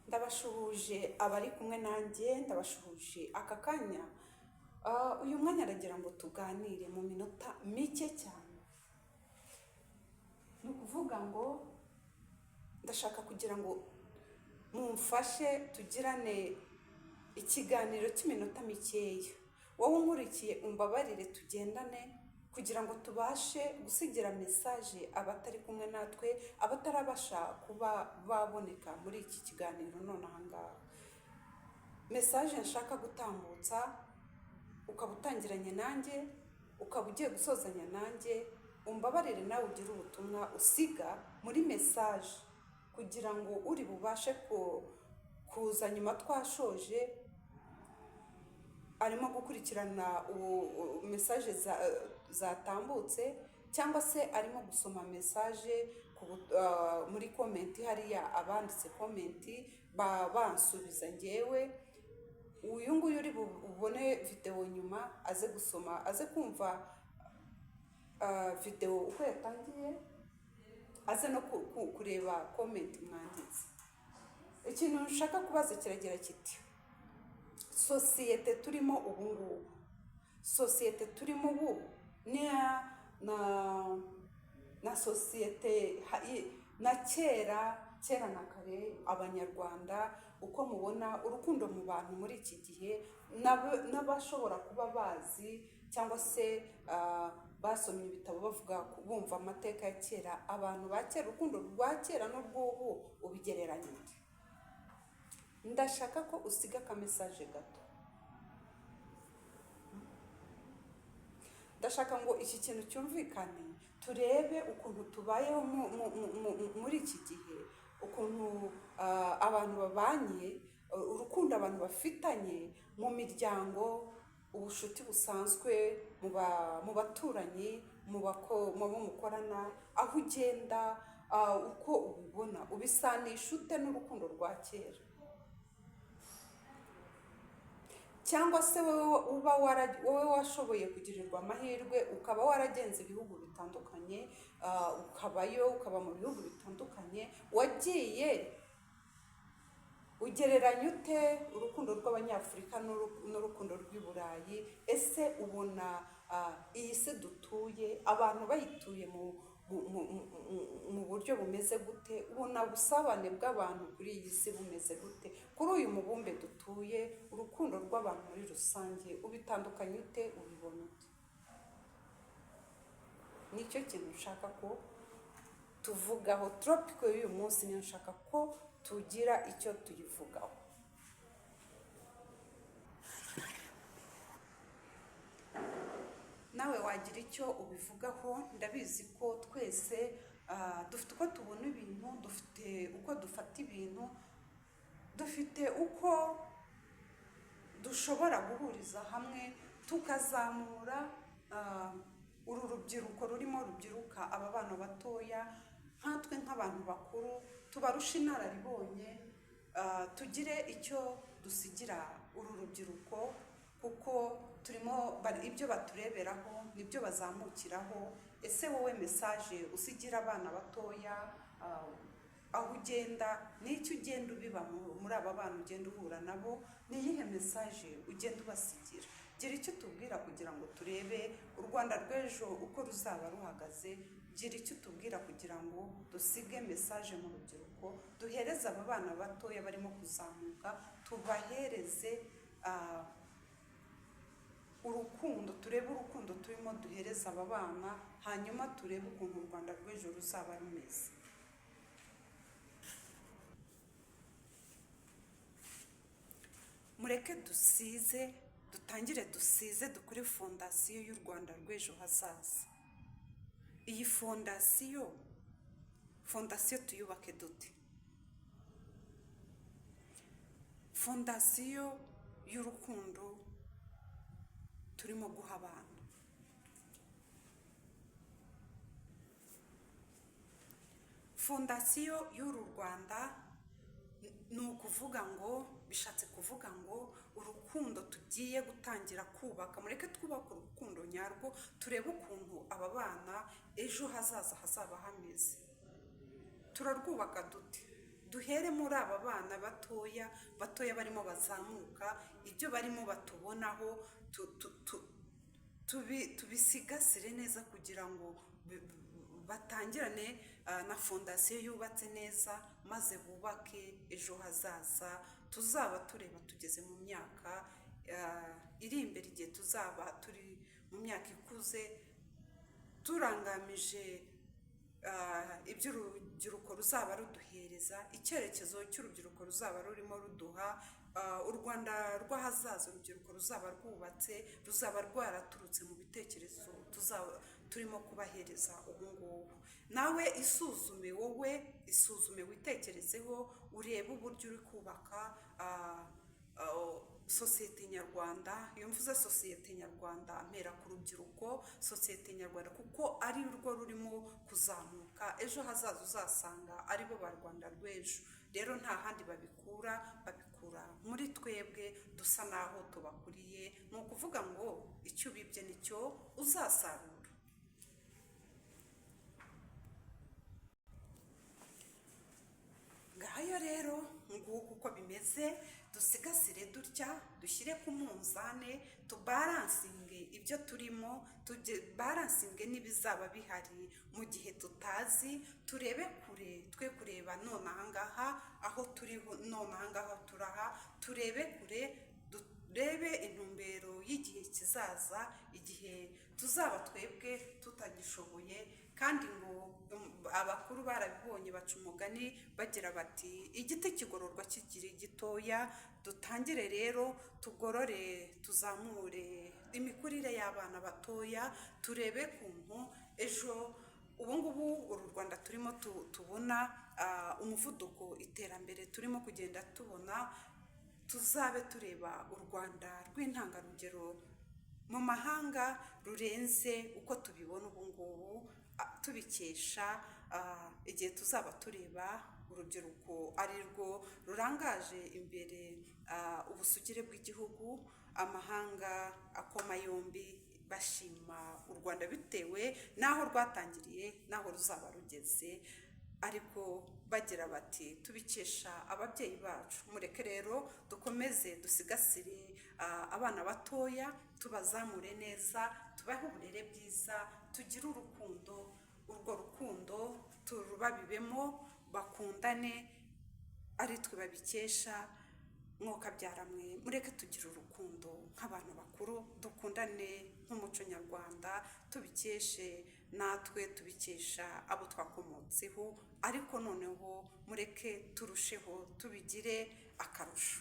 Ndabashuhuje abari kumwe nanjye, ndabashuhuje aka kanya. Uyu mwanya aragira ngo tuganire mu minota mike cyane. Ni ukuvuga ngo ndashaka kugira ngo mumfashe tugirane ikiganiro cy'iminota mikeya. Wowe unkurikiye, umbabarire tugendane kugira ngo tubashe gusigira message abatari kumwe natwe, abatarabasha kuba baboneka muri iki kiganiro none aha ngaha. Message nshaka gutambutsa, ukaba utangiranye nanjye, ukaba ugiye gusozanya nanjye, umbabarire nawe ugire ubutumwa usiga muri message kugira ngo uri bubashe kuza nyuma twashoje arimo gukurikirana message zatambutse, cyangwa se arimo gusoma message muri comment hariya, abanditse comment bansubiza ngewe. Uyu nguyu uri bubone videwo nyuma aze gusoma, aze kumva videwo uko yatangiye, aze no kureba comment mwanditse. Ikintu nshaka kubaza kiragira kiti: sosiyete turimo ubu ngubu, sosiyete turimo ubu ni na sosiyete na kera, kera na kare, Abanyarwanda uko mubona urukundo mu bantu muri iki gihe, n'abashobora kuba bazi cyangwa se basomye ibitabo, bavuga, bumva amateka ya kera, abantu ba kera, urukundo rwa kera n'urw'ubu ubigereranya ute? Ndashaka ko usiga akamessage gato. Ndashaka ngo iki kintu cyumvikane, turebe ukuntu tubayeho muri iki gihe, ukuntu abantu babanye, urukundo abantu bafitanye mu miryango, ubushuti busanzwe mu baturanyi, mu bo mukorana, aho ugenda, uko ubibona, ubisanisha ute n'urukundo rwa kera? Cyangwa se wowe washoboye kugirirwa amahirwe ukaba waragenze ibihugu bitandukanye, ukabayo, ukaba mu bihugu bitandukanye, wagiye ugereranya ute urukundo rw'Abanyafurika n'urukundo rw'i Burayi? Ese ubona iyi si dutuye abantu bayituye mu buryo bumeze gute? Ubona ubusabane bw'abantu kuri iyi si bumeze gute? Kuri uyu mubumbe dutuye, urukundo rw'abantu muri rusange ubitandukanye ute? Ubibona ute? Nicyo kintu nshaka ko tuvugaho. Topic y'uyu munsi niyo nshaka ko tugira icyo tuyivugaho. Nawe wagira icyo ubivugaho. Ndabizi ko twese dufite uko tubona ibintu, dufite uko dufata ibintu, dufite uko dushobora guhuriza hamwe tukazamura uru rubyiruko rurimo rubyiruka, aba bana batoya. Nkatwe nk'abantu bakuru tubarusha inararibonye, tugire icyo dusigira uru rubyiruko, kuko turimo ibyo batureberaho nibyo bazamukiraho. Ese wowe message usigira abana batoya, aho ugenda, n'icyo ugenda ubiba muri aba bana ugenda uhura nabo, ni iyihe message ugenda ubasigira? Gira icyo utubwira kugira ngo turebe u Rwanda rw'ejo uko ruzaba ruhagaze. Gira icyo utubwira kugira ngo dusige message mu rubyiruko, duhereze aba bana batoya barimo kuzamuka, tubahereze urukundo, turebe urukundo turimo duhereza aba bana, hanyuma turebe ukuntu u Rwanda rw'ejo ruzaba rumeze. Mureke dusize, dutangire dusize, dukore fondasiyo y'u Rwanda rw'ejo hazaza. Iyi fondasiyo tuyubake dute? Fondasiyo y'urukundo turimo guha abana. Fondasiyo y'uru Rwanda ni ukuvuga ngo, bishatse kuvuga ngo urukundo tugiye gutangira kubaka, mureke twubake urukundo nyarwo, turebe ukuntu aba bana ejo hazaza hazaba hameze. Turarwubaka dute? Duhere muri aba bana batoya batoya barimo bazamuka, ibyo barimo batubonaho tubisigasire neza kugira ngo batangirane na fondasiyo yubatse neza, maze bubake ejo hazaza tuzaba tureba tugeze mu myaka iri imbere, igihe tuzaba turi mu myaka ikuze, turangamije ibyo urubyiruko ruzaba ruduhereza, icyerekezo cy'urubyiruko ruzaba rurimo ruduha, u Rwanda rw'ahazaza urubyiruko ruzaba rwubatse, ruzaba rwaraturutse mu bitekerezo tuzaba turimo kubahereza ubu ngubu. Nawe isuzume, wowe isuzume, witekerezeho, urebe uburyo uri kubaka sosiyete nyarwanda. Iyo mvuze sosiyete nyarwanda, mpera ku rubyiruko, sosiyete nyarwanda, kuko ari rwo rurimo kuzamuka. Ejo hazaza uzasanga aribo ba Rwanda rw'ejo. Rero nta handi babikura, babikura muri twebwe dusa naho tubakuriye. Ni ukuvuga ngo icyo ubibye nicyo uzasarura. Ngayo rero, nguko uko bimeze. Dusigasire dutya, dushyire ku munzane, tubaransinge ibyo turimo, tubaransinge n'ibizaba bihari mu gihe tutazi. Turebe kure, twe kureba none ahangaha aho turi, none ahangaha turaha, turebe kure, durebe intumbero y'igihe kizaza, igihe tuzaba twebwe tutagishoboye. Kandi ngo abakuru barabibonye, baca umugani bagira bati: "Igiti kigororwa kikiri gitoya." Dutangire rero tugorore, tuzamure imikurire y'abana batoya, turebe kuntu ejo. Ubu ngubu uru Rwanda turimo tubona, umuvuduko iterambere turimo kugenda tubona, tuzabe tureba u Rwanda rw'intangarugero mu mahanga rurenze uko tubibona ubu ngubu, tubikesha igihe tuzaba tureba urubyiruko ari rwo rurangaje imbere ubusugire bw'igihugu, amahanga akoma yombi bashima u Rwanda bitewe n'aho rwatangiriye n'aho ruzaba rugeze, ariko bagira bati: "Tubikesha ababyeyi bacu." Mureke rero dukomeze dusigasire abana batoya, tubazamure neza, tubahe uburere bwiza, tugire urukundo, urwo rukundo turubabibemo, bakundane, ari twe babikesha. Mwokabyara mwe, mureke tugire urukundo nk'abantu bakuru, dukundane nk'umuco nyarwanda, tubikeshe natwe, tubikesha abo twakomotseho, ariko noneho mureke turusheho tubigire akarusho.